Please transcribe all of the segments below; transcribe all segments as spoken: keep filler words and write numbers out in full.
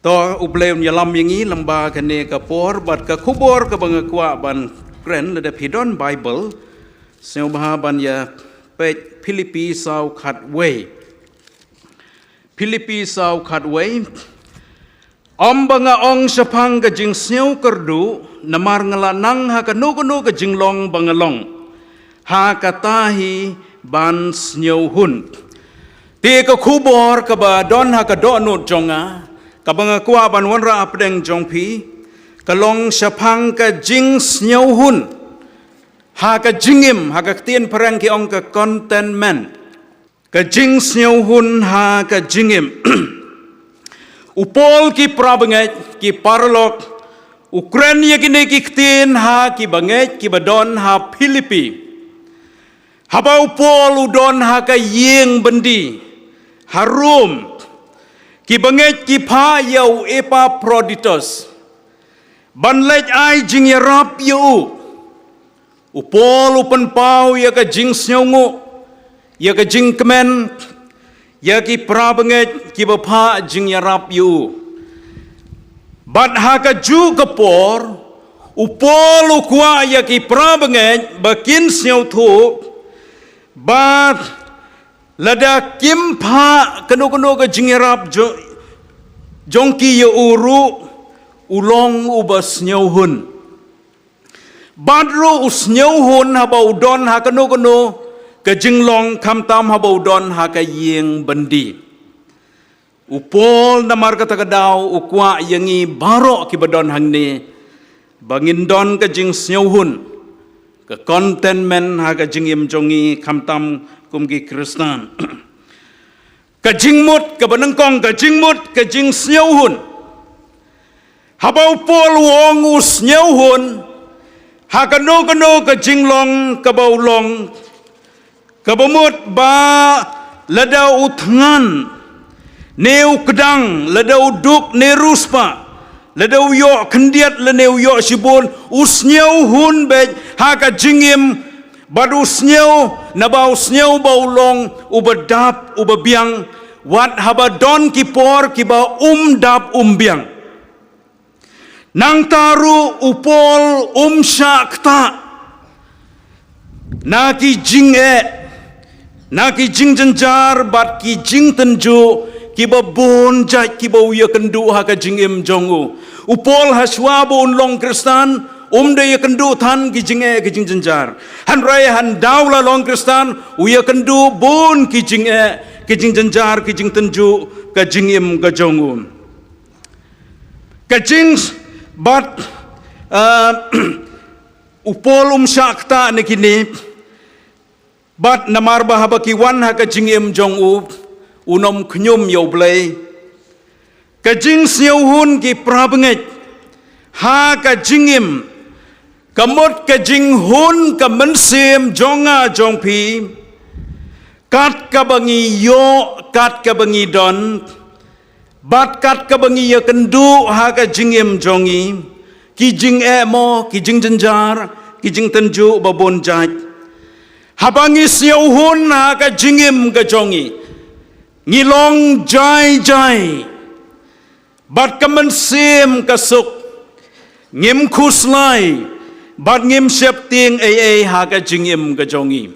To, U Blei un ïalam ïa ngi lyngba kane ka por, bad ka khubor kaba nga kwah ban kren, lada phi don Bible, sngewbha ban ïa peit Philippi saw khatwei. Philippi saw khatwei. Ym ba nga ong shaphang ka jingsngew kyrduh, namar nga la nang ha kano kano ka jinglong ba nga long, ha kata hi ban sngewhun. Te ka khubor kaba don ha ka dohnud jong nga, kaba nga kwah ban wanrah hapdeng jong phi, ka long shaphang ka jingsngewhun ha ka jingim, ha ka ktien phareng ki ong ka contentment. Ka jingsngewhun ha ka jingim. U Paul, ki para bangeit, ki paralok, u kren ïa kine ki ktien ha ki bangeit kiba don ha Philippi. Haba u Paul u don ha ka ïing byndi ha Rom, ki bangeit ki phah ïa u Epaphroditus ban leit ai jingïarap ïa u. U Paul u pynpaw ïa ka jingsngewnguh, ïa ka jingkmen ïa ki para bangeit kiba phah jingïarap ïa u. Bad ha kajuh ka por, u Paul u kwah ïa ki para bangeit ba kin sngewthuh ba lada kim phah kano kano ka jingïarap jo-, jong ki ïa u ruh, u long uba sngewhun. Bad ruh u sngewhun haba u don ha kano kano ka jinglong, khamtam haba u don ha ka ïing byndi. U Paul namar kata ka daw u kwah ïa ngi baroh kiba don hangne ba ngin don ka jingsngewhun, ka contentment ha ka jingim jong ngi khamtam kum ki Khristan. Ka jingmut kaba nyngkong, ka jingmut, ka jingsngewhun. Haba u Paul u ong u sngewhun ha kano kano ka jinglong kaba u long, kaba mut ba lada u thngan ne u kdang, lada u duk ne riewspah, lada u ïoh khyndiat lane u ïoh shibun, u sngewhun beit ha ka jingim. Bad u sngew, naba u sngew ba u long uba dap uba biang, wat haba don ki por kiba um dap um biang. Nangta ruh u Paul um shah ktah na ki jingeh, na ki jingjynjar bad ki jingtynjuh kiba bun jait kiba u ïakynduh ha ka jingim jong u. U Paul hashwa ba un long Khristan, um da ïakynduh than ki jingeh ki jingjynjar. Hynrei hynda u la long Khristan, u ïakynduh bun ki jingeh ki jingjynjar ki jingtynjuh ka jingim ka jong u. Ka jing bad, ah, u Paul um shah ktah na kine, bad namar ba haba ki wan ha ka jingim jong u, un ym khñium ïa U Blei. Ka jingsngewhun, ki para bangeit, ha ka jingim, ka mut ka jinghun ka mynsiem jong nga jong phi, kat kaba ngi ïoh, kat kaba ngi don, bad kat kaba ngi ïakynduh ha ka jingim jong ngi, ki jingeh mo, ki jingjynjar, ki jingtynjuh ba bun jait. Haba ngi sngewhun ha ka jingim ka jong ngi, ngi long jai jai, bad ka mynsiem ka suk, ngim khuslai, bad ngim sheptieng ei ei ha ka jingim ka jong ngi.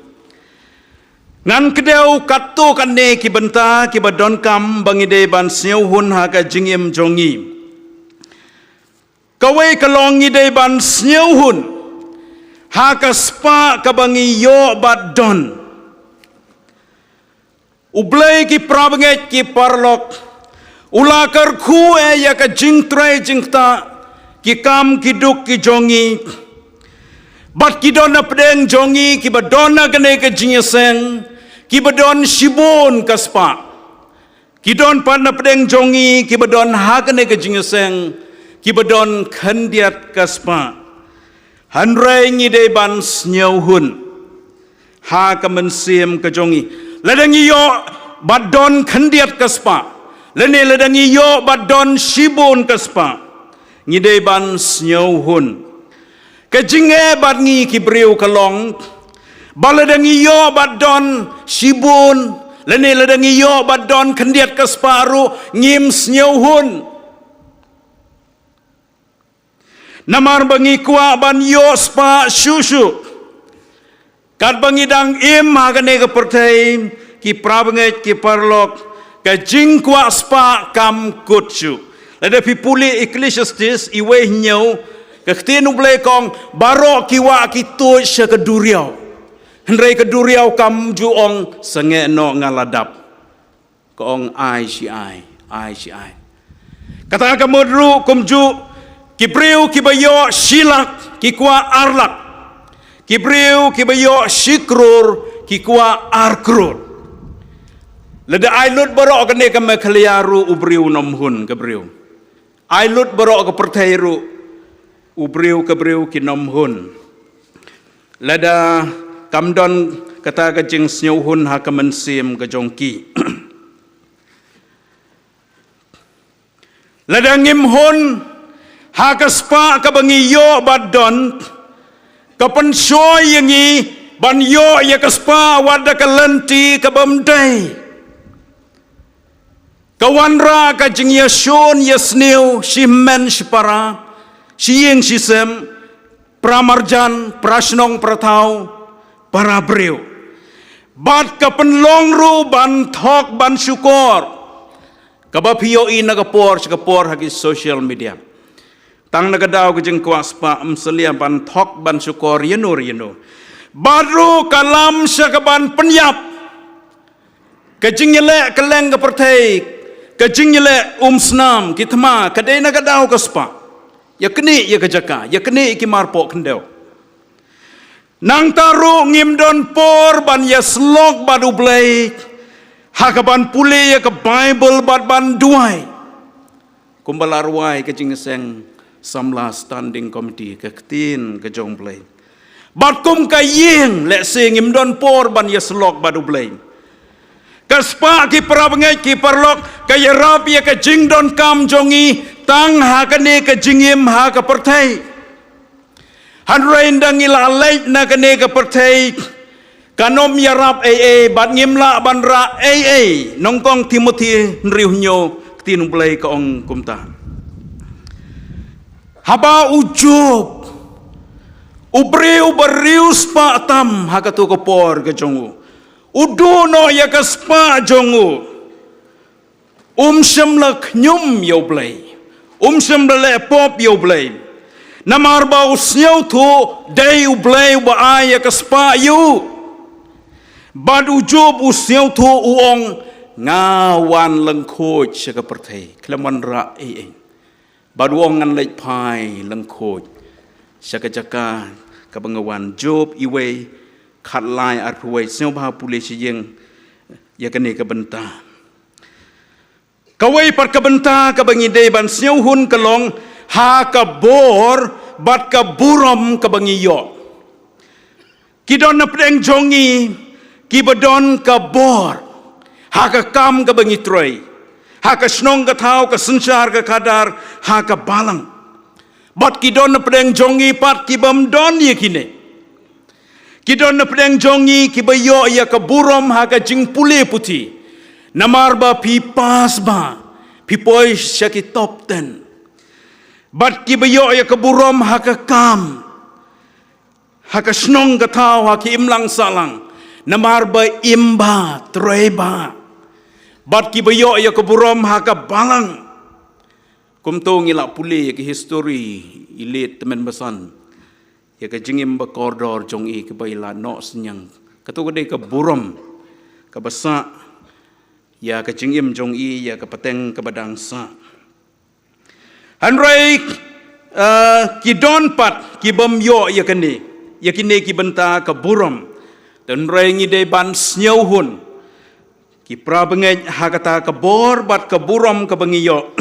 Ngan kdew katto katne ki bynta kiba donkam ba ngi dei ban sngewhun ha ka jingim jong ngi. Kawei ka long ngi dei ban sngewhun ha ka spah kaba ngi ïoh bad don. U Blei, ki para bangeit, ki paralok, u la kyrkhu eh ïa ka jingtrei jingktah, ki kam ki duk ki jong ngi. Bad ki don na pdeng jong ngi kiba don ha kane ka jingïaseng kiba don shibun ka spah. Ki don pat na pdeng jong ngi kiba don ha kane ka jingïaseng kiba don khyndiat ka spah. Hynrei ngi dei ban sngewhun ha ka mynsiem ka jong ngi. Lada ngi ïoh bad don khyndiat ka spah, lane lada ngi ïoh bad don shibun ka spah, ngi dei ban sngewhun. Ka jingeh bad ngi ki briew ka long ba lada ngi ïoh bad don shibun, lane lada ngi ïoh bad don khyndiat ka spah ruh, ngim sngewhun. Namar ba ngi kwah ban ïoh spah shuh shuh. Katba ngi dang im ha kane ka pyrthei, ki parabangeit, ki paralok, ka jingkwah spah kam kut shuh. Lada phi pule Ecclesiastes, iwei hynñiew, ka ktien U Blei ka ong, baroh ki wah ki tuid sha ka duriaw. Hynrei ka duriaw kam ju ong, sangeh noh nga la dap. Ka ong ai shi ai, ai shi ai. Kata ka mut ruh kumjuh, ki briew kiba ïoh shi lak, ki kwah ar lak. Ki briew kiba ïoh shi klur, ki kwah ar klur. Lada ai lut baroh kane ka Meghalaya ruh u briew nongmhun ka briew. Ai lut baroh ka pyrthei ruh, u briew ka briew ki nongmhun. Lada kam don kata ka jingsngewhun ha ka mynsiem ka jong ki. Lada ngim hun ha ka spah kaba ngi ïoh bad don, ka pynshoi ïa ngi ban ïoh ïa ka spah wat da ka lynti kaba ym dei. Ka wanrah ka jingïashun ïasniew, shi hynmen shi para, shi ïing shi sem, para marjan, para shnong, para thaw, para briew. Bad ka pynlong ruh ban thok ban shukor. Kaba phi ïohi na ka por sha ka por ha ki social media. Tang na ka daw ka jingkwah spah, ym salia ban thok ban shukor ïano ïano. Bad ruh ka lam sha ka ban pynïap. Ka jingïaleh kylleng ka pyrthei, ka jingïaleh umsnam, ki thma, ka dei na ka daw ka spah. Ïa knieh ïa ka jaka, ïa knieh ïa ki marpoh khyndew. Nangta ruh ngim don por ban ïasyllok bad U Blei, ha ka ban pule ïa ka Baibl bad ban duwai. Kumba la rwai ka jingïaseng samla standing committee ka ktien ka jong U Blei. Bad kum ka ïing lehse ngim don por ban ïasyllok bad U Blei. Ka spah ki parabangeit ki paralok ka ïarap ïa ka jingdonkam jong ngi tang ha kane ka jingim ha ka pyrthei. Hynrei ynda ngi la leit na kane ka pyrthei, kan ym ïarap ei ei, bad ngim lah ban rah ei ei, nyngkong Timothi hynriew hynñiew, ktien U Blei ka ong kumta. Haba u Job, u briew ba riewspah tam ha kato ka por ka jong u, u duh noh ïa ka spah jong u. Um shym la khñium ïa U Blei. Um shym la leh pop ïa U Blei. Namar ba u sngewthuh dei U Blei uba ai ïa ka spah ïa u. Bad u Job u sngewthuh u ong, nga wan lyngkhuid sha ka pyrthei khlem wanrah ei ei. Bad u ong ngan leit phai lyngkhuid sha ka jaka kaba nga wan. Job iwei, khatlai arphew wei, sngewbha pule sha ïing ïa kane ka bynta. Kawei pat ka bynta kaba ngi dei ban sngewhun ka long ha ka bor bad ka burom kaba ngi ïoh. Ki don na pdeng jong ngi kiba don ka bor ha ka kam kaba ngi trei, ha ka shnong ka thaw, ka synshar ka khadar, ha ka balang. Bad ki don na pdeng jong ngi pat kibym don ïa kine. Ki don na pdeng jong ngi kiba ïoh ïa ka burom ha ka jingpule puthi. Namar ba phi pass ba, phi poi sha ki top ten. Bad kiba ïoh ïa ka burom ha ka kam, ha ka shnong ka thaw, ha ki imlang sahlang. Namar ba im ba, trei ba. Bad kiba ïoh ïa ka burom ha ka balang. Kumto ngi la pule ïa ka history i late Tymmen Basan. Ïa ka jingim ba kordor jong i kaba i la noh synñiang. Kato ka dei ka burom kaba sah ïa ka jingim jong i, ïa ka pateng kaba dang sah. Hynrei, eh, ki don pat kibym ïoh ïa kane, ïa kine ki bynta ka burom. Hynrei ngi dei ban sngewhun. Ki parabangeit, ha kata ka bor bad ka burom kaba ngi ïoh.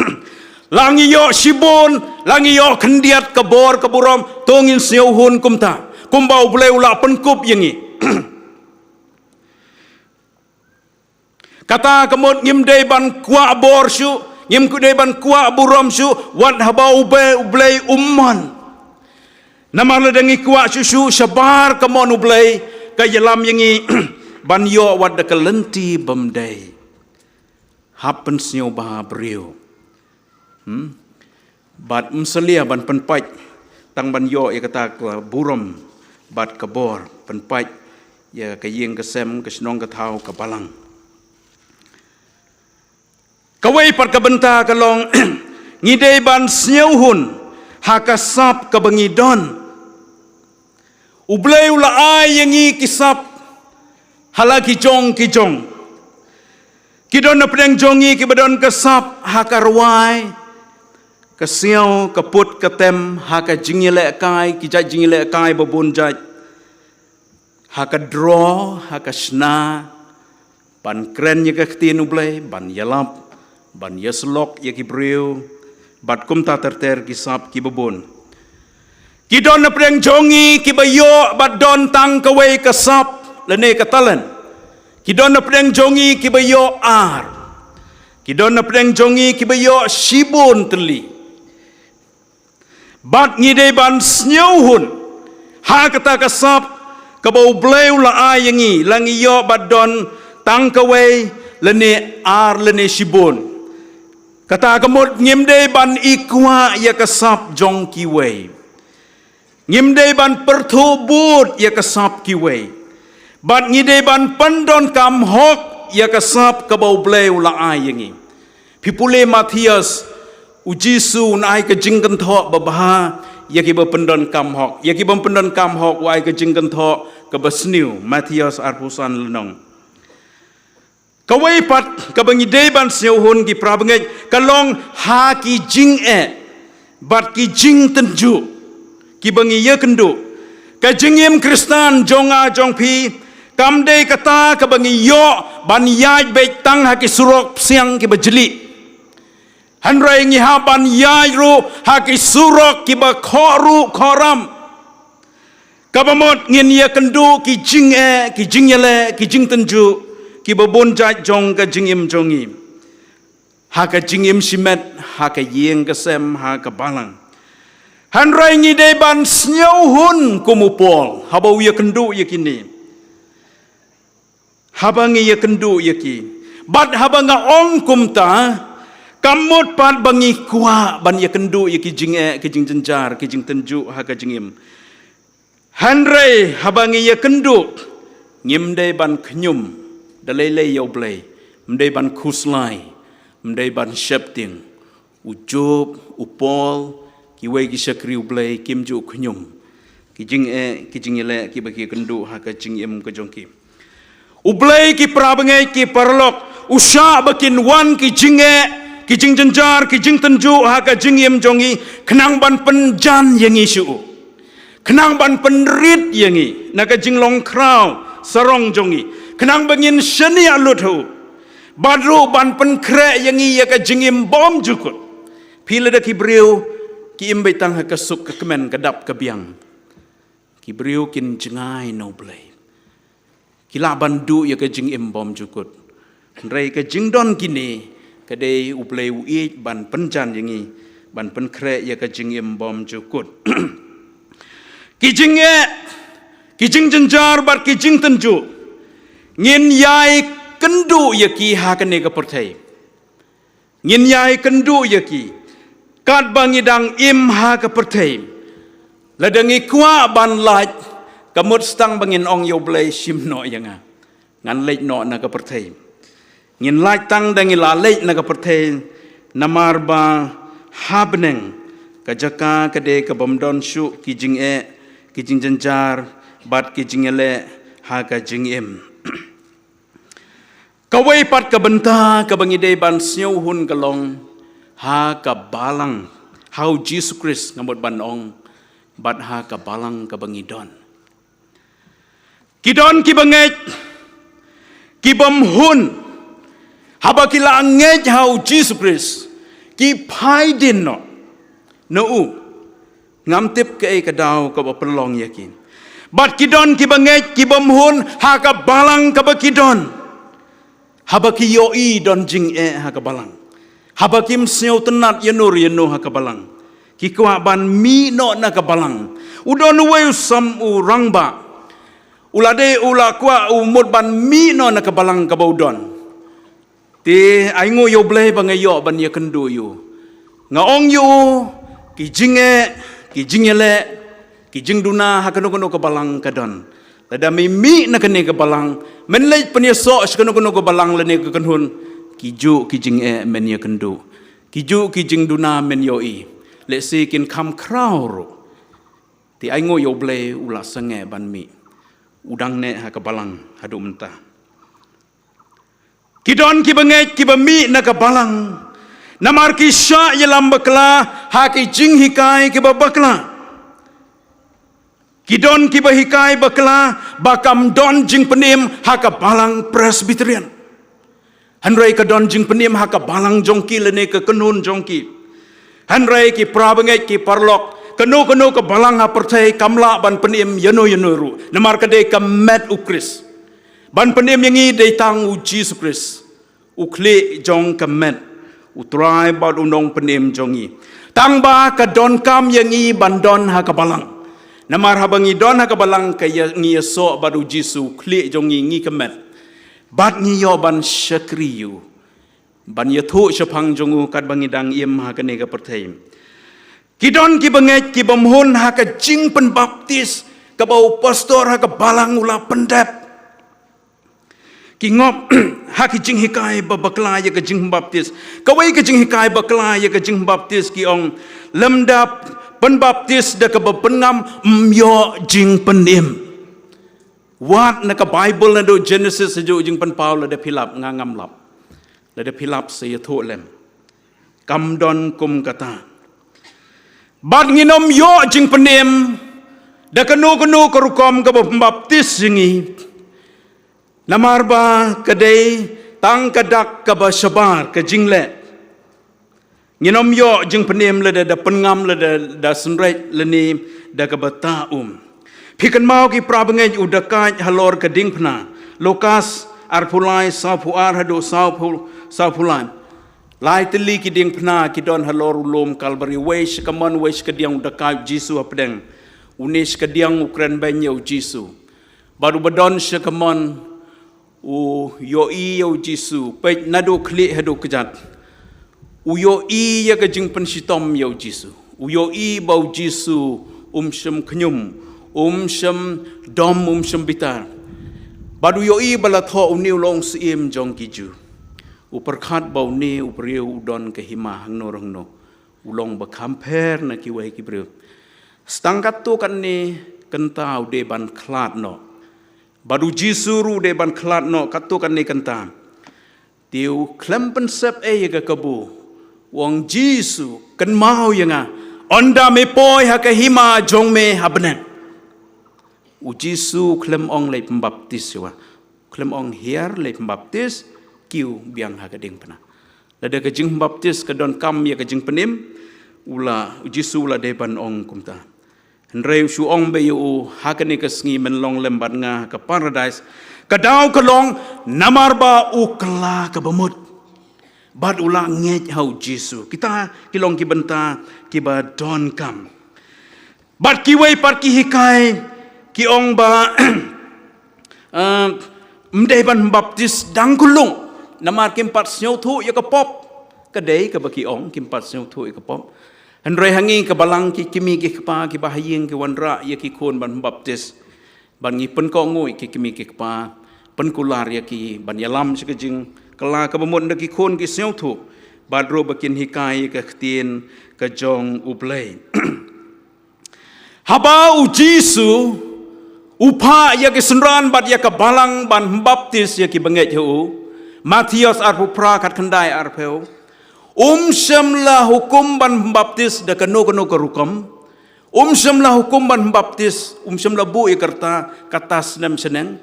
La ngi ïoh shibun, la ngi ïoh khyndiat ka bor ka burom, to ngin sngewhun kumta. Kumba U Blei u la pynkup ïa ngi. Kata ka mut ngim dei ban kwah bor shuh, ngim dei ban kwah burom shuh, wat haba U Blei, U Blei um mon. Namar lada ngi kwah shuh shuh shabar ka mon U Blei, ka ïalam ïa ngi ban ïoh wat da ka lynti bym dei. Hap pynsngewbha briew. Hmm? Bad ym salia ban pynpait tang ban ïoh ïa kata ka burom bad ka bor pynpait ïa ka ïing ka sem, ka shnong ka thaw, ka balang. Kawei pat ka bynta ka long, ngi dei ban sngewhun ha ka sap kaba ngi don. U Blei u la ai ïa ngi ki sap ha la ki jong ki jong. Ki don na pdeng jong ngi kiba don ka sap ha ka rwai, ka siaw, ka put, ka tem, ha ka jingïalehkai, ki jait jingïalehkai ba bun jait, ha ka draw, ha ka shna, ban kren ïa ka ktien U Blei, ban ïalap, ban ïasyllok ïa ki briew, bad kumta ter ter ki sap kiba bun. Ki don na pdeng jong ngi kiba ïoh bad don tang kawei ka sap lane ka talent. Ki don na pdeng jong ngi kiba ïoh ar. Ki don na pdeng jong ngi kiba ïoh shibun tylli. Bad ngi dei ban sngewhun ha kata ka sap kaba U Blei u la ai ïa ngi, la ngi ïoh bad don tang kawei lane ar lane shibun. Kata ka mut ngim dei ban ikwah ïa ka sap jong kiwei. Ngim dei ban pyrthuh bud ïa ka sap kiwei. Bad ngi dei ban pyndonkam hok ïa ka sap kaba U Blei u la ai ïa ngi. Phi pule Mathaios, U Jisu un ai ka jingkynthoh babha ïa kiba pyndonkam hok. Ïa kiba pyndonkam hok u ai ka jingkynthoh kaba sniew, Mathaios arphew san lynnong. Kawei pat kaba ngi dei ban sngewhun ki para bangeit ka long ha ki jingeh bad ki jingtynjuh kiba ngi ïakynduh. Ka jingim Khristan jong nga jong phi kam dei kata kaba ngi ïoh ban ïaid beit tang ha ki surok psiang kiba jylliew. Hynrei ngi hap ban ïaid ruh ha ki surok kiba khohruh khohram. Kaba mut ngin ïakynduh ki jingeh, ki jingïaleh, ki jingtynjuh kiba bun jait jong ka jingim jong ngi. Ha ka jingim shimet, ha ka ïing ka sem, ha ka balang. Hynrei ngi dei ban sngewhun kum u Paul haba u ïakynduh ïa kine. Haba ngi ïakynduh ïa ki, bad haba nga ong kumta, kam mut pat ba ngi kwah ban ïakynduh ïa ki jingeh, ki jingjynjar, ki jingtynjuh ha ka jingim. Hynrei haba ngi ïakynduh, ngim dei ban khñium da lei lei ïa U Blei, ym dei ban khuslai, ym dei ban sheptieng. U Job, u Paul, kiwei ki shakri U Blei kim ju khñium ki jingeh, ki jingïaleh kiba ki ïakynduh ha ka jingim ka jong ki. U Blei, ki para bangeit, ki paralok, u shah ba kin wan ki jingeh, ki jingjynjar, ki jingtynjuh ha ka jingim jong ngi khnang ban pynjan ïa ngi sha u. Khnang ban pynrit ïa ngi na ka jinglong khraw sarong jong ngi. Khnang ba ngin shaniah lut ha u. Bad ruh ban pynkhreh ïa ngi ïa ka jingim bymjukut. Phi, lada ki briew ki im beit tang ha ka suk ka kmen, ka dap ka biang, ki briew kin jngai na U Blei. Ki lah ban duh ïa ka jingim bymjukut. Hynrei ka jingdon kine ka dei U Blei u ïeit ban pynjan ïa ngi, ban pynkhreh ïa ka jingim bymjukut. Ki jingeh, ki jingjynjar bad ki jingtynjuh, ngin ïai kynduh ïa ki ha kane ka pyrthei. Ngin ïai kynduh ïa ki katba ngi dang im ha ka pyrthei. Lada ngi kwah ban lait, ka mut tang ba ngin ong ïa U Blei, shim noh ïa nga, ngan leit noh na ka pyrthei. Ngin lait tang da ngi la leit na ka pyrthei, namar ba ha bneng ka jaka ka dei ka bym don shuh ki jingeh, ki jingjynjar bad ki jingïaleh ha ka jingim. Kawei pat ka bynta kaba ngi dei ban sngewhun ka long ha ka balang, ha U Jisu Khrist nga mut ban ong, bad ha ka balang kaba ngi don. Ki don kiba ngeit, ki bym hun, haba ki la ngeit ha U Jisu Khrist, ki phai dien noh na u. Ngam tip kaei ka daw kaba pynlong ïa ki. Bad ki don kiba ngeit, ki bym hun ha ka balang kaba ki don. Haba ki ïohi don jingeh ha ka balang, haba kim sngewtynnad ïano ïano ha ka balang, ki kwah ban mih noh na ka balang. U don uwei u sam u rangbah, u la dei, u la kwah, u mut ban mih noh na ka balang kaba u don. Te ai nguh ïa U Blei ba nga ïoh ban ïakynduh ïa u. Nga ong ïa u, ki jingeh, Ki jingïaleh, ki jingduna ha kano kano ka balang ka don. Lada me mih na kane ka balang, men leit pynïasoh sha kano kano ka balang lane ka kynhun, ki juh ki jingeh men ïakynduh. Ki juh ki jingduna men ïohi. Lehse kin kham khraw ruh. Te ai nguh ïa U Blei u la sangeh ban mih. U dang neh ha ka balang haduh mynta. Ki don kiba ngeit kiba mih na ka balang. Namar ki shah ïalam bakla ha ki jinghikai kiba bakla. Ki don kiba hikai bakla ba kam don jingpynim ha ka balang Presbyterian. Hynrei ka don jingpynim ha ka balang jong ki lane ka kynhun jong ki. Hynrei ki para bangeit ki paralok, kano kano ka balang ha pyrthei kam lah ban pynim ïano ïano ruh. Namar ka dei ka met U Khrist. Ban pynim ïa ngi dei tang U Jisu Khrist. U khlieh jong ka met, U Trai bad U Nongpynim jong ngi. Tang ba ka donkam ïa ngi ban don ha ka balang. Namar haba ngi don ha ka balang ka ïa, ngi ïasoh bad U Jisu, U khlieh jong ngi, ngi ka met. Bad ngi ïoh ban shakri ïa u. Ban ïathuh shaphang jong u katba ngi dang im ha kane ka pyrthei. Ki don kiba ngeit kiba mhun ha ka jingpynbaptis kaba u pastor ha ka balang u la pyndep. Ki ngop ha ki jinghikai ba bakla ïa ka jingbaptis. Kawei ka jinghikai bakla ïa ka jingbaptis ki ong, lymda pynbaptis da kaba pynngam ym ïoh jingpynim. Wat na ka Bible naduh Genesis haduh Jingpynpaw lada phi lap nga ngam lap. Lada phi lap sa ïathuh lem. Kam don kum kata. Bad ngin ym ïoh jingpynim da kano kano ka rukom kaba pynbaptis ïa ngi. Namar ba ka dei tang ka dak kaba shabar ka jingleh. Ngin ym ïoh jingpynim lada da pynngam lada da synreit lane da kaba tah um. Phi kynmaw ki para bangeit u dakaid halor ka diengphna. Lukas arphew lai sawphew ar haduh sawphew, sawphew lai. Lai tylli ki diengphna ki don halor u lum Kalbari, wei sha kamon wei sha kadiang u dakaid Jisu hapdeng. Une sha kadiang u kren beiñ ïa u Jisu. Bad uba don sha kamon u ïohi ïa u Jisu, peit naduh khlieh haduh kjat. U ïohi ïa ka jingpynshitom ïa u Jisu. U ïohi ba u Jisu um shym khñium, um shym dom, um shym bitar. Bad u ïohi ba la thoh une u long u syiem jong ki Jiw. U pyrkhat ba une u briew u don ka hima hangno hangno. U long ba kham pher na kiwei ki briew. Sa tang katto katne kynta u dei ban khlad noh. Bad u Jisu ruh u dei ban khlad noh katto katne kynta. Te u khlem pynsep ei ïa ka kabu. U ong, Jisu, kynmaw ïa nga ynda me poi ha ka hima jong me ha bneng. U Jisu u khlem ong leit pynbaptis shuwa. U khlem ong hiar leit pynbaptis, kiew biang ha ka diengphna. Lada ka jingpynbaptis ka donkam ïa ka jingpynim, u la, u Jisu u la dei ban ong kumta. Hynrei u shu ong beit ïa u, ha kane ka sngi men long lem bad nga ha ka paradais. Ka daw ka long namar ba u kylla kaba mut. Bad u la ngeit ha u Jisu. Kita ki long ki bynta kiba donkam. Bad kiwei pat ki hikai ki ong ba, eh, ym dei ban baptis dang khlung. Namar kim pat sngewthuh ïa ka pop. Ka dei kaba ki ong kim pat sngewthuh ïa ka pop. Hynrei ha ngi ka balang ki kmie ki kpa kiba ha ïing ki wanrah ïa ki khun ban baptis. Ban ngi pynkohnguh ïa ki kmie ki kpa, pynkular ïa ki, ban ïalam sha ka jingkylla kaba mut ynda ki khun ki sngewthuh. Bad ruh ba kin hikai ïa ka ktien ka jong U Blei. Haba u Jisu u phah ïa ki synran bad ïa ka balang ban baptis ïa ki bangeit ha u. Mathaios arphew phra khatkhyndai arphew. Um shym la hukum ban baptis da kano kano ka rukom. Um shym la hukum ban baptis, um shym la buh ïa ka rta, kata snem shaneng.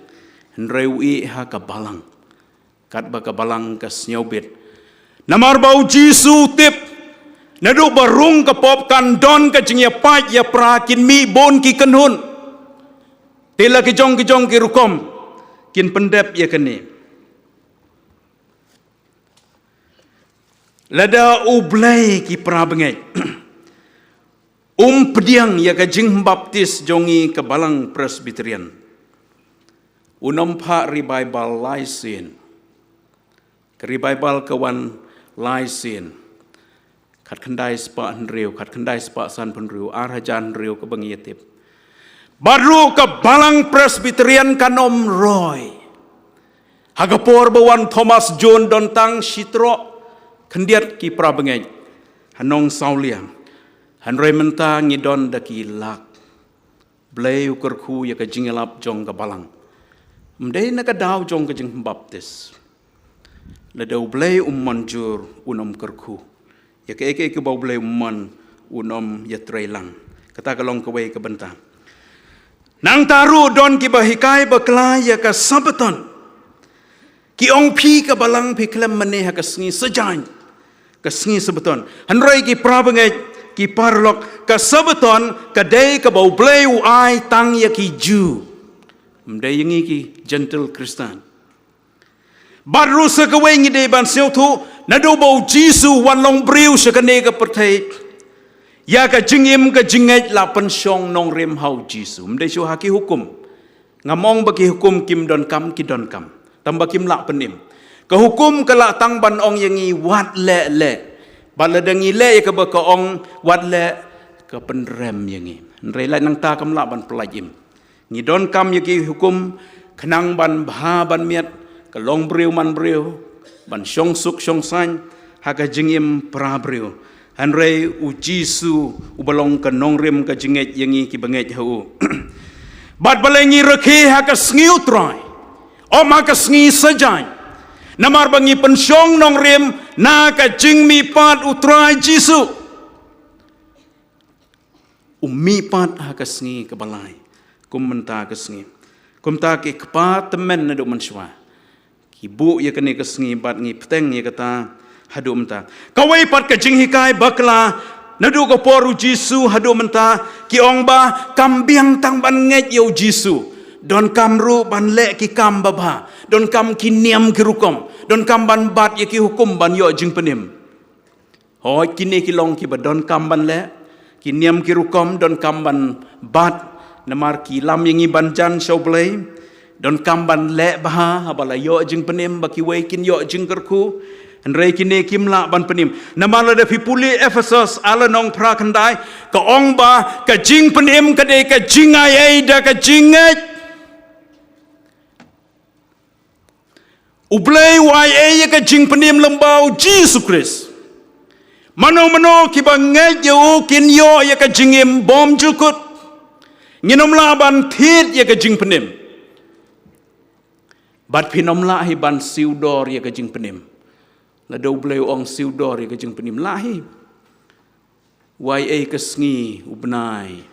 Hynrei u ïeh ha ka balang. Katba ka balang ka sngewbit. Namar ba u Jisu u tip. Naduh ba rung ka pop kan don ka jingïapait ïapra kin mih bun ki kynhun. Te la ki jong ki jong ki rukom. Kin pyndep ïa kane. Lada U Blei ki para bangeit. Um pdiang ïa ka jingbaptis jong ngi ka balang Presbyterian. Un ym phah revival lai sien. Ka revival ka wan lai sien. Khatkhyndai spah hynriew, khatkhyndai spah sanphew hynriew, ar hajar hynriew kaba ngi ïa tip. Bad ruh ka Balang Presbyterian kan ym roi. Ha ka por ba wan Thomas Jones don tang shi troh khyndiat ki para bangeit ha Nongsawlia. Hynrei mynta ngi don da ki lak. Blei u kyrkhu ïa ka jingïalap jong ka Balang. Ym dei na ka daw jong ka jingbaptis. Lada U Blei um mynjur, un ym kyrkhu ïa kaei kaei kaba U Blei um mon, un ym ïatreilang. Kata ka long kawei ka bynta. Nangta ruh don kiba hikai bakla ïa ka Sabaton. Ki ong, phi ka Balang phi khlem mane ha ka sngi Saitjaiñ, ka sngi Sabaton. Hynrei ki para bangeit, ki paralok, ka Sabaton ka dei kaba U Blei u ai tang ïa ki Jiw. Ym dei ïa ngi ki Gentile Khristan. Bad ruh sa kawei ngi dei ban sngewthuh, naduh ba U Jisu u wan long briew sha kane ka pyrthei, ïa ka jingim ka jingngeit la pynshong nongrim ha U Jisu. Ym dei shuh ha ki hukum. Ngam ong ba ki hukum kim donkam, ki donkam. Tangba kim lah pynim. Ka hukum ka lah tang ban ong ïa ngi wat leh, leh. Bad lada ngi leh ïa kaba ka ong wat leh, ka pynrem ïa ngi. Hynrei lait nangta kam lah ban pyllait im. Ngi donkam ïa ki hukum khnang ban bha ban miat, ka long briew man briew, ban shong suk shong saiñ ha ka jingim para briew. Hynrei U Jisu uba long ka nongrim ka jingngeit ïa ngi kiba ngeit ha u. Bad balei ngi rakhe ha ka sngi U Trai, ym ha ka sngi Saitjaiñ? Namar ba ngi pynshong nongrim na ka jingmihpat U Trai Jisu. U mihpat ha ka sngi kaba lai kum mynta ka sngi. Kumta ki kpa tymmen naduh mynshuwa ki buh ïa kane ka sngi bad ngi bteng ïa kata haduh mynta. Kawei pat ka jinghikai bakla, naduh ka por U Jisu haduh mynta, ki ong ba kam biang tang ban ngeit ïa U Jisu. Donkam ruh ban leh ki kam babha. Donkam ki niam ki rukom. Donkam ban bat ïa ki hukum ban ïoh jingpynim. Hooid, kine ki long kiba donkam ban leh, ki niam ki rukom donkam ban bat, namar ki lam ïa ngi ban jan sha U Blei, donkam ban leh bha, haba la ïoh jingpynim ba kiwei kin ïoh jingkyrkhu, hynrei kine kim lah ban pynim. Namar lada phi pule Ephesos, ar lynnong phra khyndai, ka ong ba ka jingpynim ka dei ka jingai ei da ka jingngeit. U Blei u ai ei ïa ka jingpynim lyngba U Jisu Khrist. Mano mano kiba ngeit ïa u kin ïoh ïa ka jingim bymjukut. Ngin ym lah ban thied ïa ka jingpynim. Bad phin ym lah hi ban siew dor ïa ka jingpynim. Lada U Blei u ong siew dor ïa ka jingpynim, lah hi. Wai ei ka sngi, u bnai,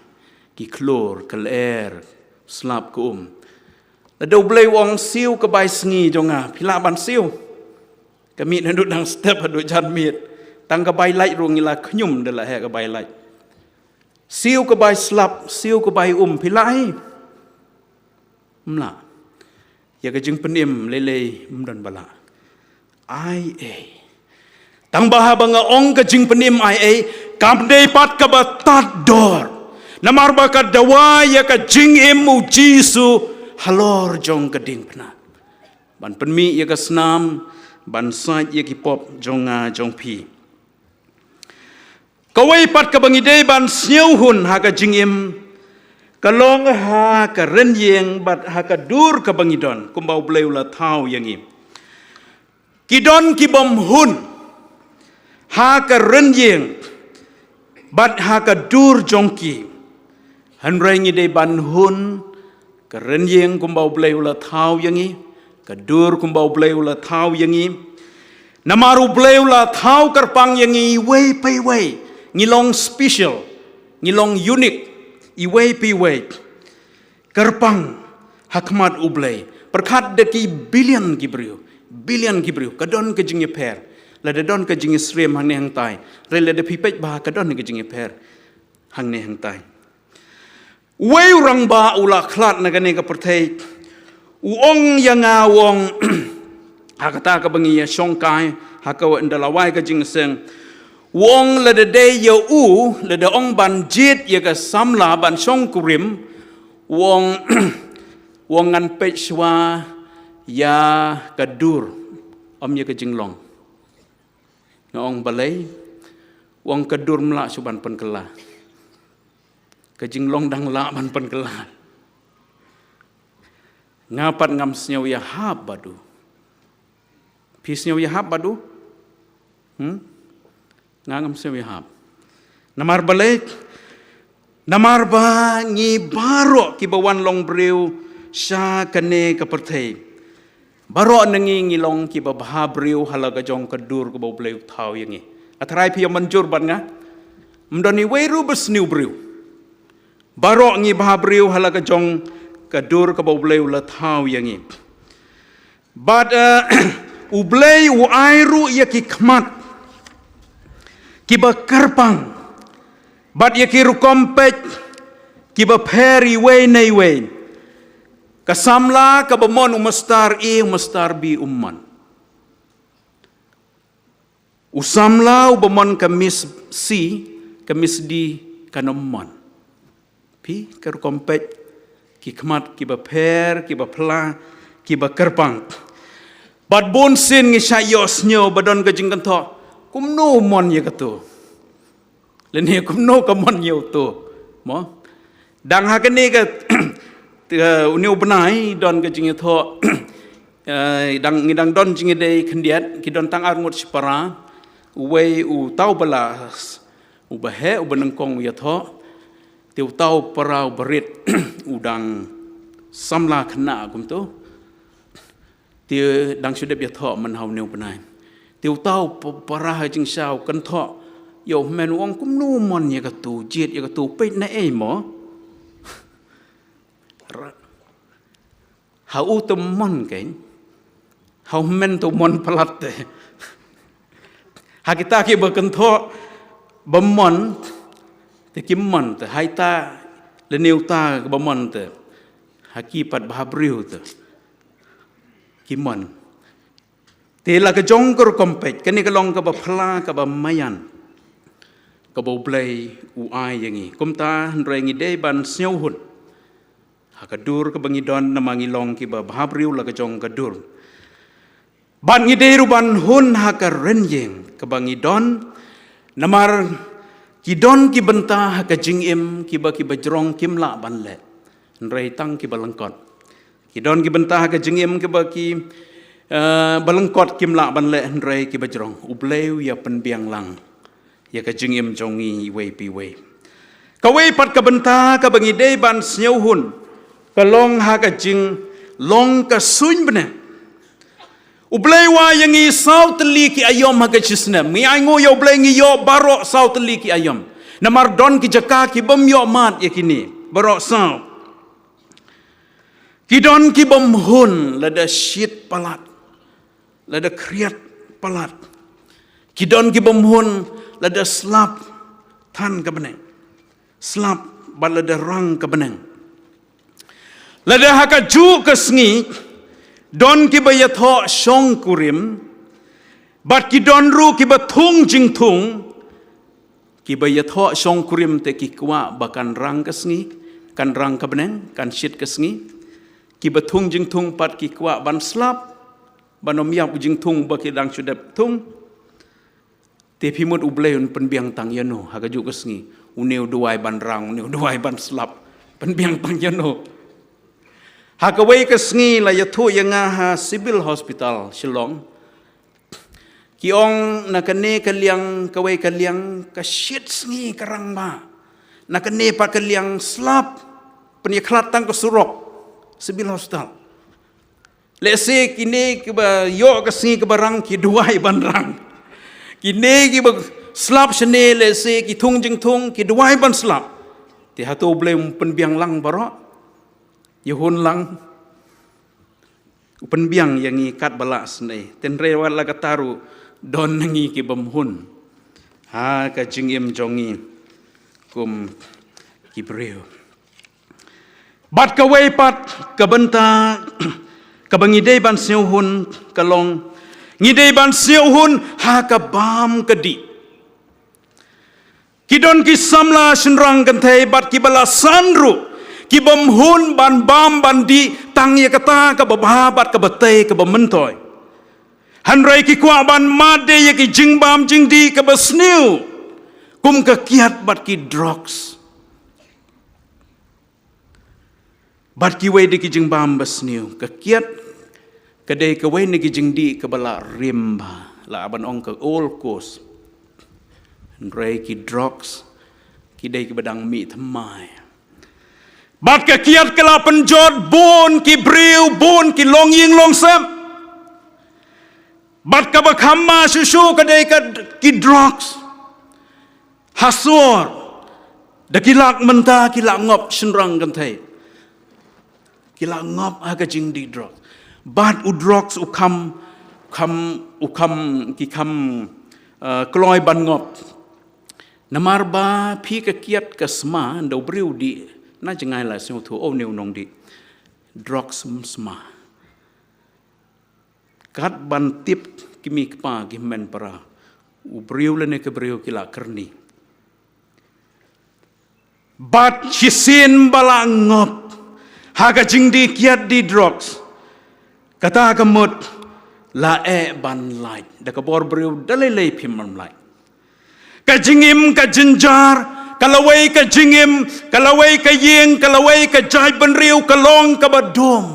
ki khlur, ka lyer, slap ka um. Lada U Blei u ong siew ka bai sngi jong nga, phi lah ban siew? Ka miet naduh dang step haduh janmiet. Tang ka bai lait ruh ngi la khñium da la heh ka bai lait. Siew ka bai slap, siew ka bai um, phi lah hi? Ym lah. Ïa ka jingpynim lei lei ym don ba lah. Ai ei. Tang ba haba nga ong ka jingpynim ai ei, kam dei pat kaba tad dor. Namar ba ka dawa ïa ka jingim U Jisu halor jong ka diengphna. Ban pynmih ïa ka snam, ban sait ïa ki pop jong nga jong phi. Kawei pat kaba ngi dei ban sngewhun ha ka jingim, ka long ha ka rynïeng bad ha ka dur kaba ngi don, kumba U Blei u la thaw ïa ngi. Ki don ki bym hun ha ka rynïeng bad ha ka dur jong ki. Hynrei ngi dei ban hun ka rynïeng kumba U Blei u la thaw ïa ngi, ka dur kumba U Blei u la thaw ïa ngi. Namar U Blei u la thaw kyrpang ïa ngi iwei pa iwei, ngi long special, ngi long unique, iwei pa iwei. Kyrpang ha khmat U Blei. Pyrkhat da ki billion ki briew, billion ki briew, ka don ka jingïapher. Lada don ka jingïasyriem hangne hangtai, hynrei lada phi peit bha ka don ka jingïapher hangne hangtai. Uwei u rangbah u la khlad na kane ka pyrthei, u ong ïa nga, u ong, ha kata kaba ngi ïa shongkai ha ka, ynda la wai ka jingïaseng, u ong lada dei ïa u, lada ong ban jied ïa ka samla ban shongkurim, u ong, u ong ngan peit shuwa ïa ka dur, ym ïa ka jinglong. Nga ong balei? Wang ka dur mlah shuh ban pynkylla. Ka jinglong dang lah ban pynkylla. Nga pat ngam sngew ïahap bad u. Phi sngew ïahap bad u? Hmm? Nga ngam sngew ïahap. Namar balei? Namar ba ngi baroh kiba wan long briew sha kane ka pyrthei, baroh na ngi ngi long kiba bha briew ha la ka jong ka dur kaba U Blei u thaw ïa ngi. A tharai phi ïa mynjur bad nga. Ym don iwei ruh ba sniew briew. Baroh ngi bha briew ha la ka jong ka dur kaba U Blei u la thaw ïa ngi. Bad, eh, U Blei u ai ruh ïa ki khmat kiba kyrpang bad ïa ki rukom peit kiba pher iwei na iwei. Ka samla kaba mon u mastar A, u mastar B um mon. U samla uba mon ka Miss C, ka Miss D kan ym mon. Phi, ka rukom peit, ki khmat kiba pher, kiba pla, kiba kyrpang. Bad bun sien ngi shah ïohsngew ba don ka jingkynthoh, kumno u mon ïa katu? Lane kumno ka mon ïa utu? Mo? Dang ha kane ka, eh, une u bnai don ka jingïathoh, eh, dang, ngi dang don jingïadei khyndiat, ki don tang ar ngut shipara, uwei uta uba la, uba heh, uba nyngkong u ïathoh, te uta u para uba rit, u dang samla khynnah kumtu. Te dang shu dep ïathoh man ha une u bnai. Te uta u pa-, para ha jingshisha u kynthoh ïa u hynmen, u ong kumno u mon ïa katu, jied ïa katu, peit na ei mo. Ra-, ha u te mon kein. Ha u hynmen te u mon palat te. Ha kita kiba kynthoh ba mon te kim mon te. Ha ita lane uta ba mon te, ha ki pat bhabriew te kim mon. Te la ka jong ka rukom peit, kane ka long kaba pla, kaba maïan, kaba U Blei u ai ïa ngi. Kumta hynrei ngi dei ban sngewhun ha ka dur kaba ngi don, namar ngi long kiba bhabriew la ka jong ka dur. Bad ngi dei ruh ban hun ha ka rynïeng kaba ngi don, namar ki don ki bynta ha ka jingim kiba, kiba jrong kim lah ban leh, hynrei tang kiba lyngkot. Ki don ki bynta ha ka jingim kiba ki, eh, ba lyngkot kim lah ban leh, hynrei kiba jrong. U Blei u ïa pynbiang lang ïa ka jingim jong ngi iwei pa iwei. Kawei pat ka bynta kaba ngi dei ban sngewhun, ka long ha ka jinglong ka suiñ bneng. U Blei u ai ïa ngi saw tylli ki aïom ha ka shisnem. Ngi ainguh ïa U Blei, ngi ïoh baroh saw tylli ki aïom. Namar don ki jaka ki bym ïoh mad ïa kine baroh saw. Ki don ki bym hun lada shit palat, lada khriat palat. Ki don ki bym hun lada slap than ka bneng, slap bad lada rang ka bneng. Lada ha kajuh ka sngi don kiba ïathoh shongkurim, bad ki don ruh kiba thung jingthung. Kiba ïathoh shongkurim te ki kwah ba kan rang ka sngi, kan rang ka bneng, kan shit ka sngi. Kiba thung jingthung pat ki kwah ban slap, ban ym ïap u jingthung ba ki dang shu dep thung. Te phi mut U Blei un pynbiang tang ïano ha kajuh ka sngi? Une u duwai ban rang, une u duwai ban slap. Pynbiang tang ïano? Ha kawei ka sngi la ïathuh ïa nga ha Civil Hospital Shillong. Ki ong na kane ka liang, kawei ka liang, ka shit sngi ka rang ba. Na kane pat ka liang slap, pynïakhlad tang ka surok. Civil Hospital. Lehse kine kiba ïoh ka sngi kaba rang ki duwai ban rang. Kine kiba slap shane lehse ki thung jingthung ki duwai ban slap. Te hato U Blei um pynbiang lang baroh? Ïa hun lang. U pynbiang ïa ngi katba lah sngewbha. Hynrei wat la katta ruh don na ngi ki bym hun ha ka jingim jong ngi kum ki briew. Bad kawei pat ka bynta kaba ngi dei ban sngewhun ka long, ngi dei ban sngewhun ha ka bam ka dih. Ki don ki samla shynrang kynthei bad kiba la san ruh ki bym hun ban bam ban dih tang ïa kata kaba bha bad kaba tei kaba myntoi. Hynrei ki kwah ban mad de ïa ki jingbam jingdih kaba sniew. Kum ka kiad bad ki drugs bad kiwei de ki jingbam basniew. Ka kiad ka dei kawei na ki jingdih kaba la rim bha, la ban ong ka old course. Hynrei ki drugs ki dei kiba dang mih thymmai. Bad ka kiad ka la pynjot bun ki briew, bun ki longïing longsem. Bad kaba kham ma shuh shuh ka dei ka ki drugs. Ha sor da ki lak mynta ki la ngop shynrang kynthei. Ki la ngop ha ka jingdih drugs. Bad u drugs u kham, kham, u kham, ki kham, eh, kloi ban ngop. Namar ba phi ka kiad ka sma, nda u briew dih, na jngai la sngewthuh, oh, une u nongdih drugs, um sma. Kat ban tip ki kmie ki kpa, ki hynmen para, u briew lane ka briew ki la kyrni. Bad shisien ba la ngop ha ka jingdih kiad dih drugs, kata ka mut la eh ban lait. Da ka bor briew da lei lei phim lait. Ka jingim ka jynjar, ka lawei ka jingim, ka lawei ka ïing, ka lawei ka jaitbynriew, ka long kaba dum.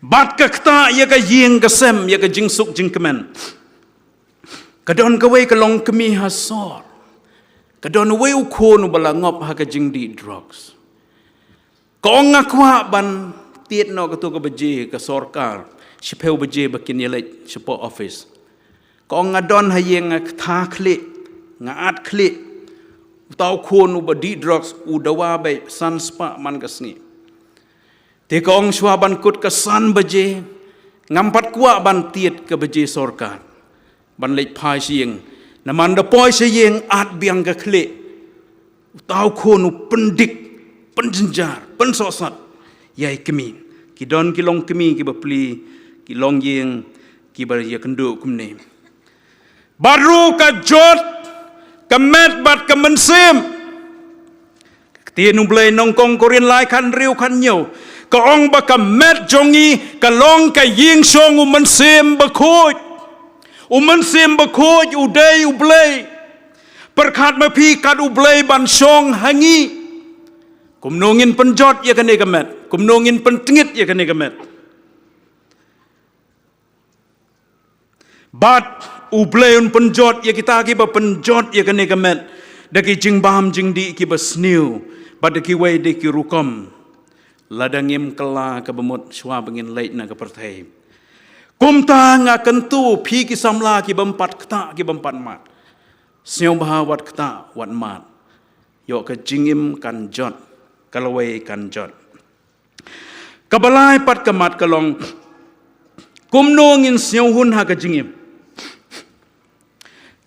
Bad ka ktah ïa ka ïing ka sem, ïa ka jingsuk jingkmen. Ka don kawei ka longkmie ha sor. Ka don uwei u khun uba la ngop ha ka jingdih drugs. Ka ong, nga kwah ban tied noh kato ka baje ka sorkar, shiphew baje ba kin ïaleit shapoh office. Ka ong, nga don ha ïing nga ktah khlieh, nga at khlieh. Uta u khun uba dih drugs u dawa beit san spah man ka sngi. Te ka ong, shuwa ban kut ka san baje, ngam pat kwah ban tied ka baje sorkar ban leit phai sha ïing. Namar da poi sha ïing at biang ka khlieh. Uta u khun u pyndik, pynjynjar, pynsohsat ïa i kmie. Ki don ki longkmie kiba plie, ki longïing kiba ïakynduh kumne. Bad ruh ka jot ka met bad ka mynsiem. Ka ktien U Blei, Nyngkong Korinth lai, khathynriew khathynñiew, ka ong ba ka met jong ngi ka long ka ïing shong U Mynsiem Bakhuid. U Mynsiem Bakhuid u dei U Blei. Pyrkhat ma phi, kat U Blei ban shong ha ngi, kumno ngin pynjot ïa kane ka met, kumno ngin pyntngit ïa kane ka met. Bad U Blei un pynjot ïa kita kiba pynjot ïa kane ka met da ki jingbam jingdih kiba sniew bad da kiwei de ki rukom. Lada ngim kylla kaba mut shuwa ba ngin leit na ka pyrthei. Kumta nga kyntu phi ki samla kibym pat ktah, kibym pat mad, sngewbha wat ktah wat mad. Ïoh ka jingim kan jot, ka lawei kan jot. Kaba lai pat ka mat ka long, kumno ngin sngewhun ha ka jingim.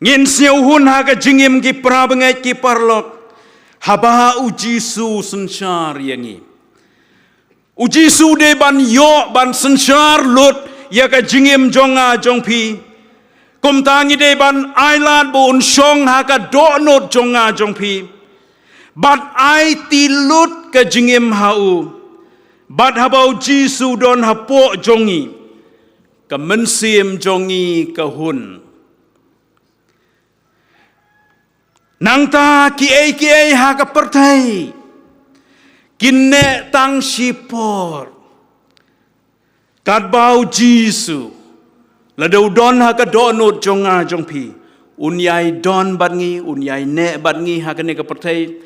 Ngin sngewhun ha ka jingim, ki para bangeit ki paralok, haba U Jisu synshar ïa ngi. U Jisu dei ban ïoh ban synshar lut ïa ka jingim jong nga jong phi. Kumta ngi dei ban ailad ba un shong ha ka dohnud jong nga jong phi. Bad aiti lut ka jingim ha u. Bad haba U Jisu don hapoh jong ngi, ka mynsiem jong ngi ka hun. Nangta kiei kiei ha ka pyrthei kin neh tang shipor. Katba U Jisu, lada u don ha ka dohnud jong nga jong phi, un ïai don bad ngi, un ïai neh bad ngi ha kane ka pyrthei.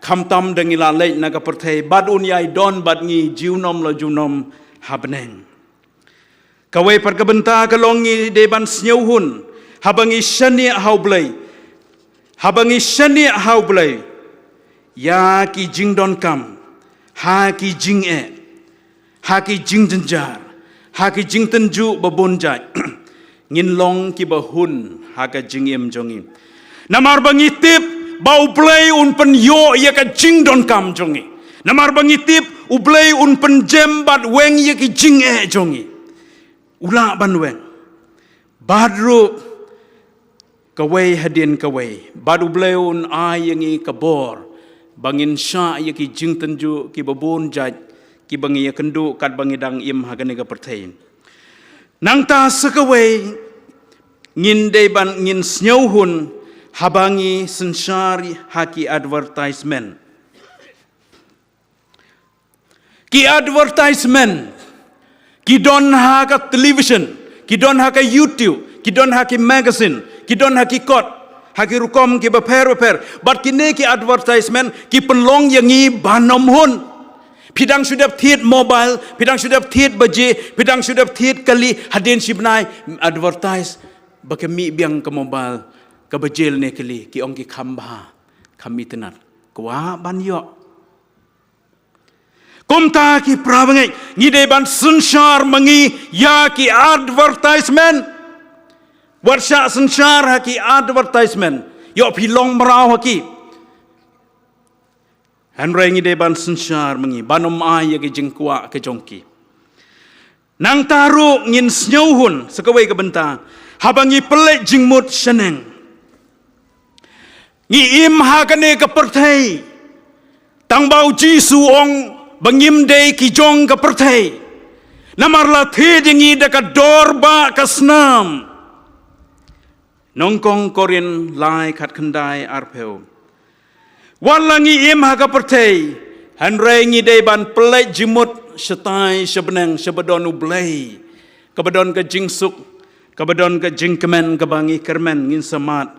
Khamtam da ngi la leit na ka pyrthei, bad un ïai don bad ngi junom la junom ha bneng. Kawei pat ka bynta ka long ngi dei ban sngewhun haba ngi shaniah ha U Blei. Haba ngi shaniah ha U Blei ïa ki jingdonkam, ha ki jingeh, ha ki jingjynjar, ha ki jingtynjuh ba bun jait, ngin long kiba hun ha ka jingim jong ngi. Namar ba ngi tip ba U Blei un pynïoh ïa ka jingdonkam jong ngi. Namar ba ngi tip U Blei un pynjem bad weng ïa ki jingeh jong ngi. U lah ban weng. Bad ruh kawei hadien kawei, bad U Blei un ai ïa ngi ka bor ba ngin shah ïa ki jingtynjuh kiba bun jait kiba ngi ïakynduh katba ngi dang im ha kane ka pyrthei. Nangta sa kawei, Ngin dei ban ngin sngewhun haba ngi synshar ha ki advertisement. Ki advertisement ki don ha ka television, ki don ha ka YouTube, ki don ha ki magazine, ki don ha ki kot, ha ki rukom ki bapher bapher. Bad kine ki advertisement ki pynlong ïa ngi ban ym hun. Phi dang shu dep thied mobile, phi dang shu dep thied baje, phi dang shu dep thied kali, hadien shi bnai advertise ba ka mih biang ka mobile, ka baje ne kali, ki ong ki kham bha, kham itynnad. Kwah ban ïoh. Kumta ki para bangeit, ngi dei ban synshar ma ngi ïa ki advertisement. Wat shah synshar ha ki advertisement, ïoh phi long mraw ha ki. Hynrei ngi dei ban synshar ma ngi ban ym ai ïa ki jingkwah ka jong ki. Nangta ruh ngin sngewhun sa kawei ka bynta haba ngi pynleit jingmut shaneng. Ngi im ha kane ka pyrthei. Tang ba u Jisu u ong ba ngim dei ki jong ka pyrthei. Namar la thied ïa ngi da ka dor ba ka snam. Nyngkong Korinth lai khatkhyndai arphew. Wat la ngi im ha ka pyrthei, hynrei ngi dei ban pynleit jingmut shatai sha bneng, sha ba don U Blei, kaba don ka jingsuk, kaba don ka jingkmen, kaba ngi kyrmen, ngin sa mad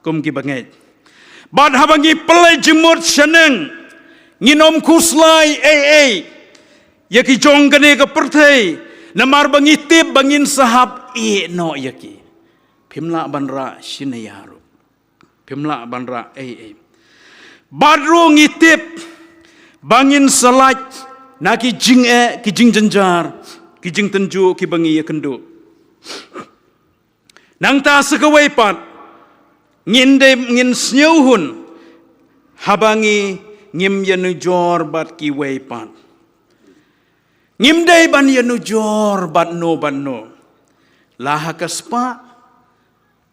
kum ki bangeit. Bad haba ngi pynleit jingmut shaneng, ngin ym khuslai ei ei ïa ki jong kane ka pyrthei, namar ba ngi tip ba ngin sa hap ïeh noh ïa ki. Phim lah ban rah shi naya ruh. Phim lah ban rah ei ei. Bad ruh ngi tip ba ngin sa lait na ki jingeh, ki jingjynjar, ki jingtynjuh kiba ngi ïakynduh. Nangta sa kawei pat, ngin dei ngin sngewhun haba ngi ngim ïanujor bad kiwei pat. Ngim dei ban ïanujor bad no bad no. La ha ka spah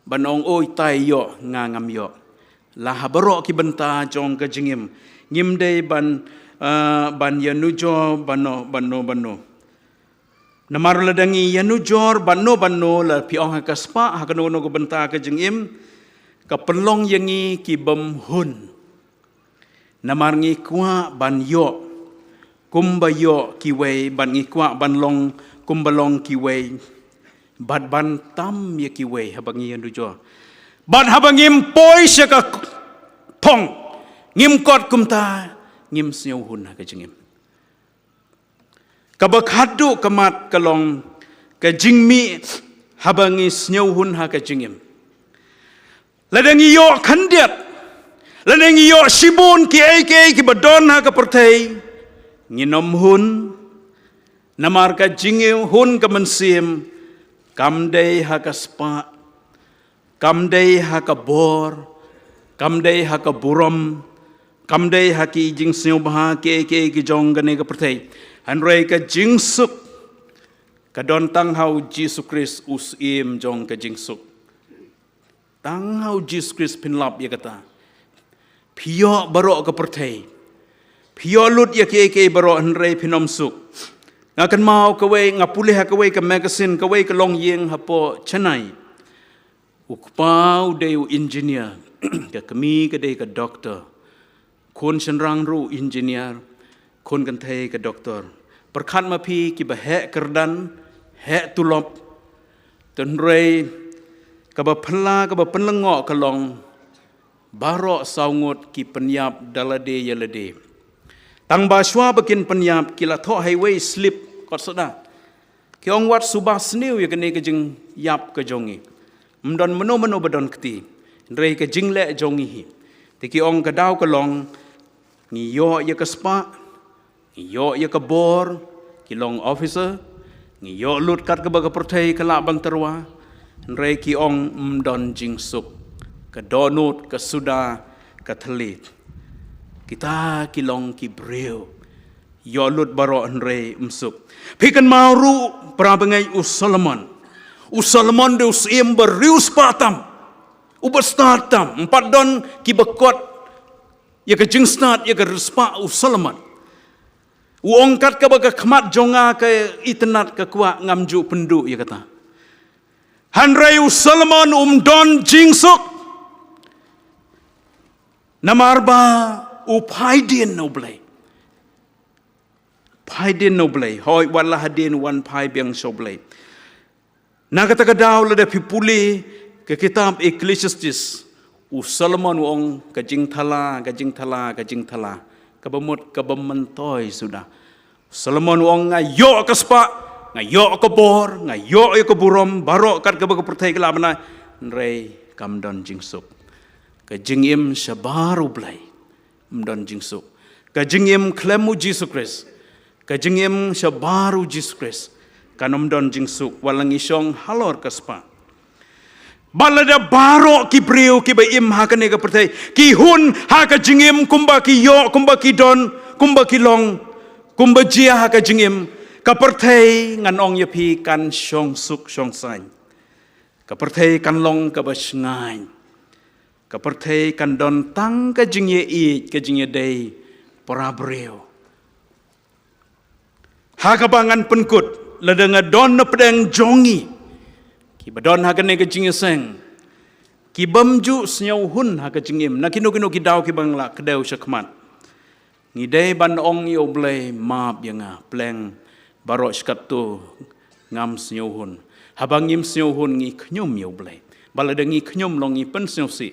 ban ong, oi, tai ïoh, nga ngam ïoh. La ha baroh ki bynta jong ka jingim, ngim dei ban, eh, ban ïanujor bad no bad no bad no. Namar lada ngi ïanujor bad no bad no, la phi ong ha ka spah, ha kano kano ka bynta ka jingim, ka pynlong ïa ngi ki bym hun. Namar ngi kwah ban ïoh kumba ïoh kiwei, bad ngi kwah ban long kumba long kiwei, bad ban tam ïa kiwei haba ngi ïanujor. Bad haba ngim poi sha ka thong, ngim kot kumta, ngim sngewhun ha ka jingim. Kaba khadduh ka mat ka long ka jingmih haba ngi sngewhun ha ka jingim. Lada ngi ïoh khyndiat, lada ngi ïoh shibun kiei kiei kiba don ha ka pyrthei, ngin ym hun. Namar ka jingim hun ka mynsiem kam dei ha ka spah, kam dei ha ka bor, kam dei ha ka burom, kam dei ha ki jingsngewbha kiei kiei ki jong kane ka pyrthei. Hynrei ka jingsuk ka don tang ha u Jisu Khrist, u Syiem jong ka jingsuk. Tang ha u Jisu Khrist phin lap ïa kata. Phi ïoh baroh ka pyrthei, phi ïoh lut ïa kiei kiei baroh, hynrei phin ym suk. Nga kynmaw kawei, nga pule ha kawei ka magazine, kawei ka longïing hapoh Chennai. U kpa u dei u engineer, ka kmie ka dei ka doctor. Khun shynrang ruh engineer, khun kynthei ka doctor. Pyrkhat ma phi, kiba heh kyrdan, heh tulop. Hynrei kaba phylla, kaba pynlyngngoh ka long, baroh saw ngut ki pynïap da lade ïa lade. Tang ba shuwa ba kin pynïap, ki la thoh ha iwei i slip kot soda. Ki ong, wat suba sniew ïa kane ka jingïap ka jong ngi. Ym don mano mano ba don kti. Hynrei ka jingleh jong ngi hi. Te ki ong, ka daw ka long, ngi ïoh ïa ka spah, ngi ïoh ïa ka bor, ki long officer, ngi ïoh lut kat kaba ka pyrthei ka lah ban tyrwa. Hynrei ki ong, ym don jingsuk. Ka dohnud, ka suda, ka thylliej. Kita ki long ki briew ïoh lut baroh hynrei ym suk. Phi kynmaw ruh, para bangeit, u Solomon. U Solomon dei u syiem ba riewspah tam, uba stad tam. Ym pat don kiba kot ïa ka jingstad ïa ka riewspah u Solomon. U ong, kat kaba ka khmat jong nga ka itynnad, ka kwah, ngam ju pynduh ïa kata. Hynrei u Solomon um don jingsuk. Namar ba u phaidien na u Blei. Phaidien na u Blei. Hoi wat la hadien wan phai biang sha u Blei. Na kata ka daw lada phi pule ka kitab Ecclesiastes, u Solomon u ong ka jingthala, ka jingthala, ka jingthala. Kaba mut kaba myntoi suda. Solomon u ong nga ïoh ka spah, nga ïoh ka bor, nga ïoh ïa ka burom, baroh kat kaba ka pyrthei ka lah ban ai. Hynrei kam don jingsuk. Ka jingim shabar u Blei. Ym don jingsuk. Ka jingim khlem u Jisu Khrist. Ka jingim shabar u Jisu Khrist. Kan ym don jingsuk wat la ngi shong halor ka spah. Bad lada baroh ki briew kiba im ha kane ka pyrthei ki hun ha ka jingim kumba ki ïoh, kumba ki don, kumba ki long, kumba jia ha ka jingim, ka pyrthei ngan ong ïa phi kan shong suk shong saiñ. Ka pyrthei kan long kaba shngaiñ. Ka pyrthei kan don tang ka jingïeit, ka jingïadei para briew. Ha kaba ngan pynkut, lada nga don na pdeng jong ngi kiba don ha kane ka jingïaseng, kibym ju sngewhun ha ka jingim, na kino kino ki daw kiba nga la kdew shakhmat. Ngi dei ban ong ïa u Blei map ïa nga, pleng baroh shkatto ngam sngewhun. Haba ngim sngewhun ngi khñium ïa u Blei. Bad lada ngi khñium long ngi pynsngewsih.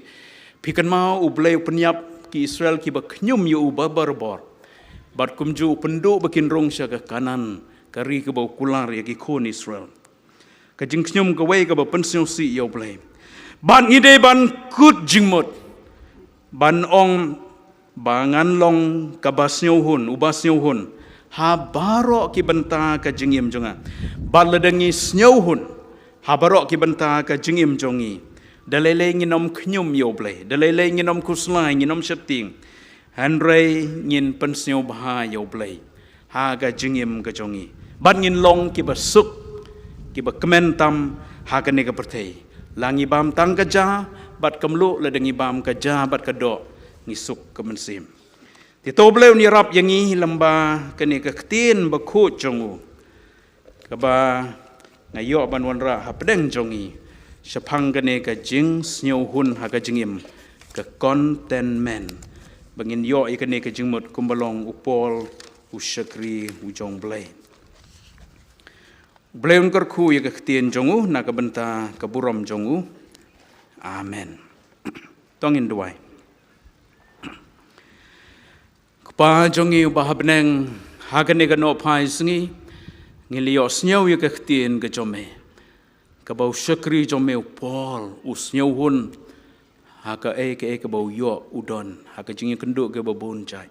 Phi kynmaw u Blei u pynïap ki Israel kiba khñium ïa u ba barabor. Bad kumjuh u pynduh ba kin rung sha ka Kanaan, ka ri kaba u kular ïa ki khun Israel. Ka jingkhñium kawei kaba pynsngewsih ïa u Blei. Bad ngi dei ban kut jingmut. Ban ong ba ngan long kaba sngewhun, uba sngewhun. Ha baroh ki bynta ka jingim jong nga. Bad lada ngi sngewhun. Ha baroh ki bynta ka jingim jong ngi. Da lei lei ngin ym khñium ïa u Blei. Da lei lei ngin ym khuslai, ngin ym sheptieng. Hynrei ngin pynsngewbha ïa u Blei. Ha ka jingim ka jong ngi. Bad ngin long kiba suk, kiba kmen tam, ha kane ka pyrthei. La ngi bam tang ka ja, bad ka mluh, lada ngi bam ka ja, bad ka doh, ngi suk ka mynsiem. Te to u Blei un ïarap ïa ngi lyngba kane ka ktien bakhuid jong u. Kaba nga ïoh ban wanrah hapdeng jong ngi. Shaphang kane ka jingsngewhun ha ka jingim. Ka contentment. Ba ngin ïoh ïa kane ka jingmut kumba long u Paul u shakri u jong u Blei. U Blei un kyrkhu ïa ka ktien jong u na ka bynta ka burom jong u. Amen. To ngin duwai. Kpa jong ngi uba ha bneng, ha kane ka nohphai sngi, ngi la ïohsngew ïa ka ktien ka jong me. Kaba u shakri jong me u Paul, u sngewhun, ha kaei kaei kaba u ïoh u don, ha ka jingïakynduh kaba bun jait.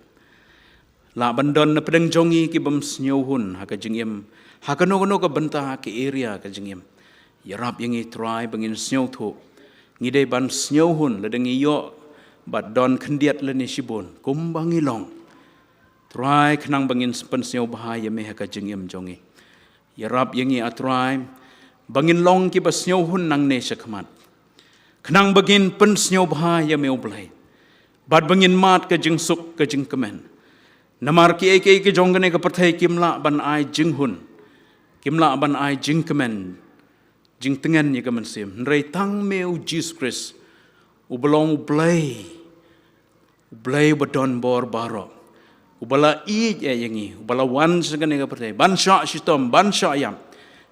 Lah ban don na pdeng jong ngi kibym sngewhun, ha ka jingim, ha kano kano ka bynta, ha ka area ka jingim. Ïarap ïa ngi Trai ba ngin sngewthuh. Ngi dei ban sngewhun lada ngi ïoh bad don khyndiat lane shibun kumba ngi long. Trai khnang ba ngin pynsngewbha ïa me ha ka jingim jong ngi. Ïarap ïa ngi ah Trai ba ngin long kiba sngewhun nangne shakhmat. Khnang ba ngin pynsngewbha ïa me u Blei. Bad ba ngin mad ka jingsuk ka jingkmen. Namar kiei kiei ki jong kane ka pyrthei kim lah ban ai jinghun. Kim lah ban ai jingkmen. Jingtngen ïa ka mynsiem. Hynrei tang me u Jisu Khrist. Uba long u Blei. U Blei uba don bor baroh. Uba la ïeit ïa ngi. Uba la wan sha kane ka pyrthei. Ban shah shitom, ban shah ïap.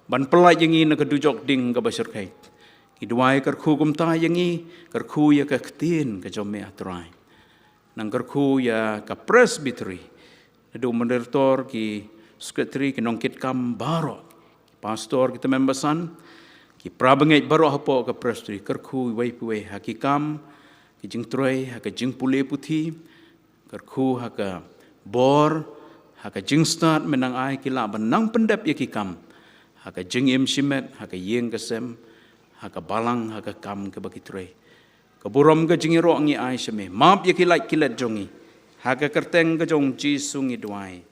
Ban pyllait ïa ngi na ka dujok ding kaba shyrkhei. Ngi duwai kyrkhu kumta ïa ngi, kyrkhu ïa ka ktien ka jong me ah Trai. Nang kyrkhu ïa ka presbytery. Naduh moderator ki secretary ki nongkitkam baroh. Ki pastor kita member san. Ki para bangeit baroh hapoh ka presbytery. Kyrkhu iwei pa iwei ha ki kam, ki jingtrei, ha ka jingpule puthi. Kyrkhu ha ka bor, ha ka jingstad me nang ai ki lah ban nang pyndep ïa ki kam. Ha ka jingim shimet, ha ka ïing ka sem, ha ka balang, ha ka kam kaba ki trei. Ka burom ka jingïaroh ngi ai sha me. Map ïa ki lait ki let jong ngi. Ha ka kyrteng ka jong Jisu ngi duwai.